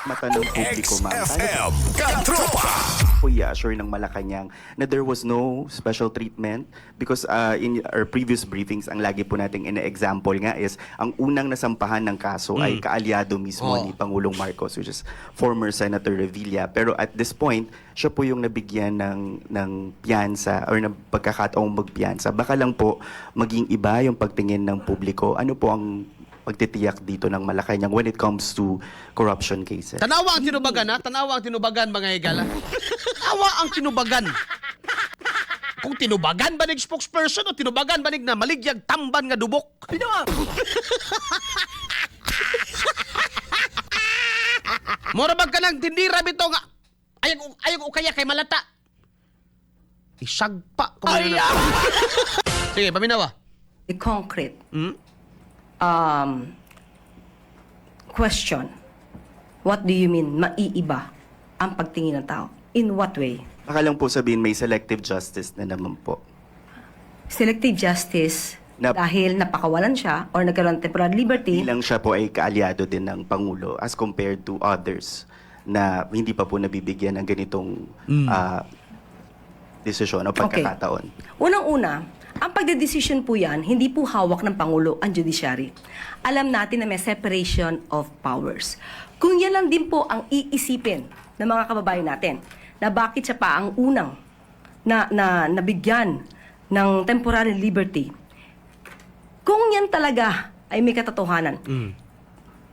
Mata ng publiko, ma'am. Paano XFM Katropa. Po i-assure ng Malacanang na there was no special treatment? Because in our previous briefings, ang lagi po nating ina-example nga is ang unang nasampahan ng kaso ay kaalyado mismo ni Pangulong Marcos, which is former Senator Revilla. Pero at this point, siya po yung nabigyan ng piyansa or ng pagkakataong magpiyansa. Baka lang po maging iba yung pagtingin ng publiko. Ano po ang pagtitiyak dito ng Malacanang when it comes to corruption cases? Tanawa ang tinubagan, ha? Tanawa ang tinubagan, mga higala. Tanawa ang tinubagan. Kung tinubagan ba nig spokesperson o tinubagan ba nig na maligyag tamban nga dubok? Mura bag ka ng tindira bitaw nga ayag ayag o kaya kay malata. Isagpa ko. Ay, sige, paminawa. The concrete question. What do you mean maiiba ang pagtingin ng tao? In what way? Baka lang po sabihin may selective justice na naman po. Selective justice dahil napakawalan siya or nagkaroon ng temporary liberty. Bilang siya po ay kaalyado din ng Pangulo as compared to others na hindi pa po nabibigyan ng ganitong desisyon o pagkakataon. Unang-una, ang pagdedesisyon po yan, hindi po hawak ng Pangulo ang judiciary. Alam natin na may separation of powers. Kung yan lang din po ang iisipin ng mga kababayan natin, na bakit siya pa ang unang na nabigyan ng temporary liberty, kung yan talaga ay may katotohanan,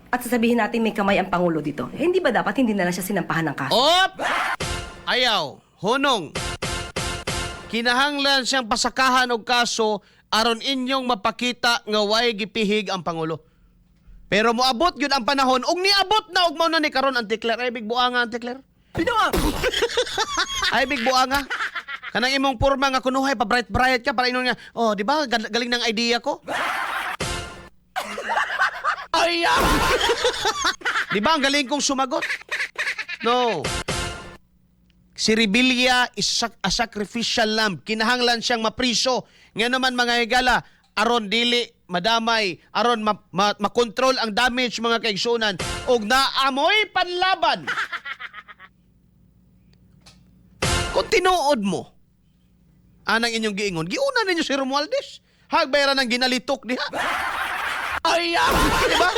at sasabihin natin may kamay ang Pangulo dito, eh, hindi ba dapat hindi na lang siya sinampahan ng kaso? Op! Ayaw, hunong. Kinahanglan siyang pasakahan og kaso aron inyong mapakita nga way gipihig ang pangulo. Pero moabot gyud ang panahon ug niabot na og mao na ni karon, Auntie Claire. Ay big buanga, Auntie Claire. Ay big buanga. Kanang imong porma nga kunuhay pa bright bright ka para inon nga, "Oh, di ba galing ng idea ko?" Ay! Di ba ang galing kong sumagot? No. Si Revilla is a sacrificial lamb. Kinahanglan siyang mapriso. Nga naman, mga higala, aron dili madamay, aron makontrol ang damage, mga kaigsunan, ug naamoy panlaban. Kung tinuod mo, anang inyong giingon, giuna ninyo si Romualdez. Hagbayran ang ginalitok diha. Ay, di ba?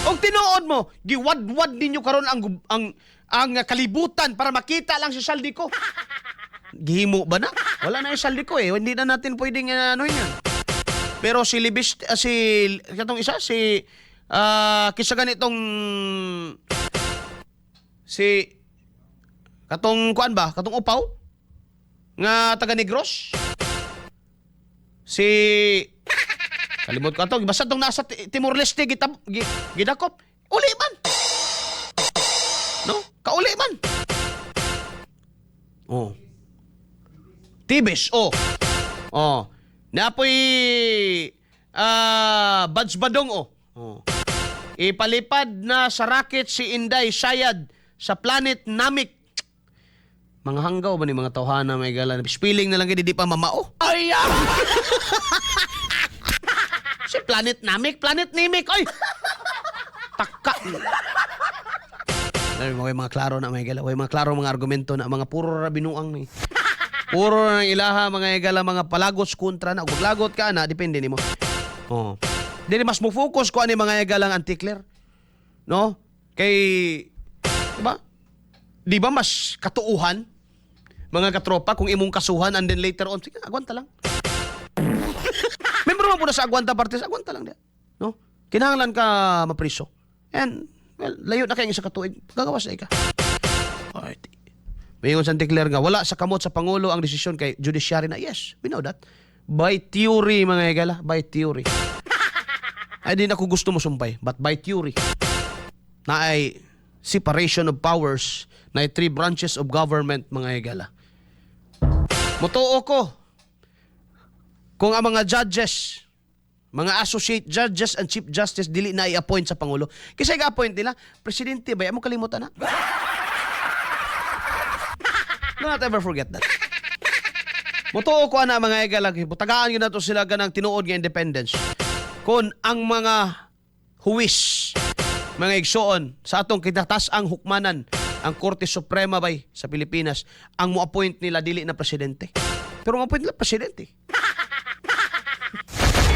Og tinuod mo, giwadwad ninyo karon ang kalibutan para makita lang si Zaldy Co. Gihimo ba na? Wala na yung Zaldy Co eh. Hindi na natin pwedeng ano yun. Pero si Libis, si katong isa si kisa ganitong si katong kuan ba? Katong upaw nga taga Negros. Si kalimot ko ato, basta tong nasa Timor Leste gidakop. Uli man. No? Kauli man. Oh. Tibes, oh. Oh. Napoy Bads Badong, oh. Oh. Ipalipad na sa rocket si Inday Sayad sa planet Namek. Mga hanggaw ba ni mga tawhana, may gala? Spilling na lang gid, di pa mamao. Ay! Si Planet Namek, Planet Namek, oy! Taka. Ay, mga klaro na, may gala. May mga klaro mga argumento na mga puro ra binuang ni. Puro na ilaha, mga higala, mga palagos kontra na. Kung lagot ka na, depende nimo. Oh. Dili mas mo focus ko ani, mga higalang, Auntie Claire. No? Kay di ba? Di ba mas katuuhan, mga katropa, kung imong kasuhan and then later on, sige, agwanta lang. Membro man po na sa Agwanta Parties, agwanta lang diya. No? Kinahanglan ka mapriso. And well, layo na kayong isa ka tuig, gagawas na ka. Alright. Mayon sa declare nga wala sa kamot sa pangulo ang desisyon kay judiciary na. Yes, we know that. By theory, mga higala, by theory. Ay di na ko gusto mo sumpay, but by theory na ay separation of powers na ay three branches of government, mga higala. Mutuo ko kung ang mga judges, mga associate judges and chief justice dili na i-appoint sa pangulo. Kasi i-appoint nila, presidente ba? Mo kalimutan na. Do not ever forget that. Mutuo ko ana, mga higala, butagaan gyud nato sila ganang tinuod nga independence. Kung ang mga huwis Mga igsoon, sa atong kinatas-ang hukmanan, ang Korte Suprema bay sa Pilipinas, ang mo-appoint nila dili na presidente. Pero mo-appoint nila presidente.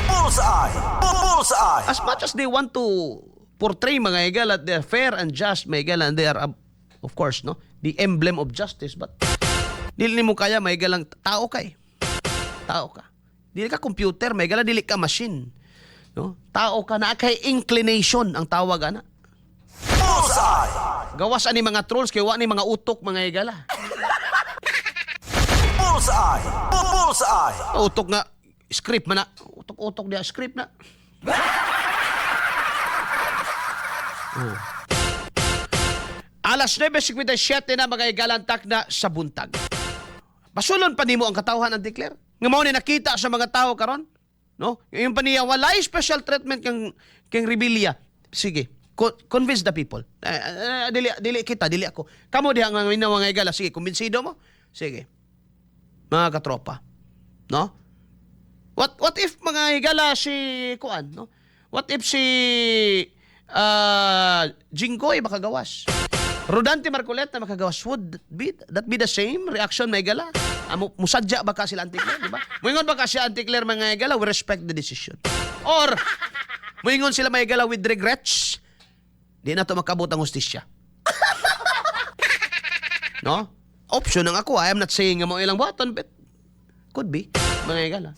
Bullseye! Bullseye! As much as they want to portray, mga higala, that they're fair and just, mga higala, and they are, of course, no, the emblem of justice, but dili nimo kaya, mga higalang tao ka eh. Tao ka. Dili ka computer, mga higala, dili ka machine. No? Tao ka na kay inclination ang tawag ana. Bullseye! Gawas ani mga trolls kay wa ni mga utok, mga higala. Bullseye! Bullseye! Utok nga script man na. Utok-utok diya script na. Oh. Alas 9:57 na, mga higalantak na sa buntag. Pasulon pa nimo ang katawhan ang declare. Nga mao ni nakita sa mga tao karon. No? Yung paniya walay special treatment kang Revilla. Sige, convince the people. Eh, eh, dili dili kita, dili ako. Kamo diha nga minaw, mga higala, sige, kumbinsido mo. Sige. Mga katropa. No? What if, mga higala, si kuan, no? What if si Jinggoy makagawas? Rodante Marcoleta makagawas, would be that be the same reaction, mga higala? Amo musadya ba ka sila Auntie Claire, di ba? Muingon ba ka si Auntie Claire, mga higala, "We respect the decision"? Or muingon sila, mga higala, "With regrets, di na to makabot ang hustisya"? No? Option ang ako. I am not saying nga mao ilang buhaton, but could be, mga higala.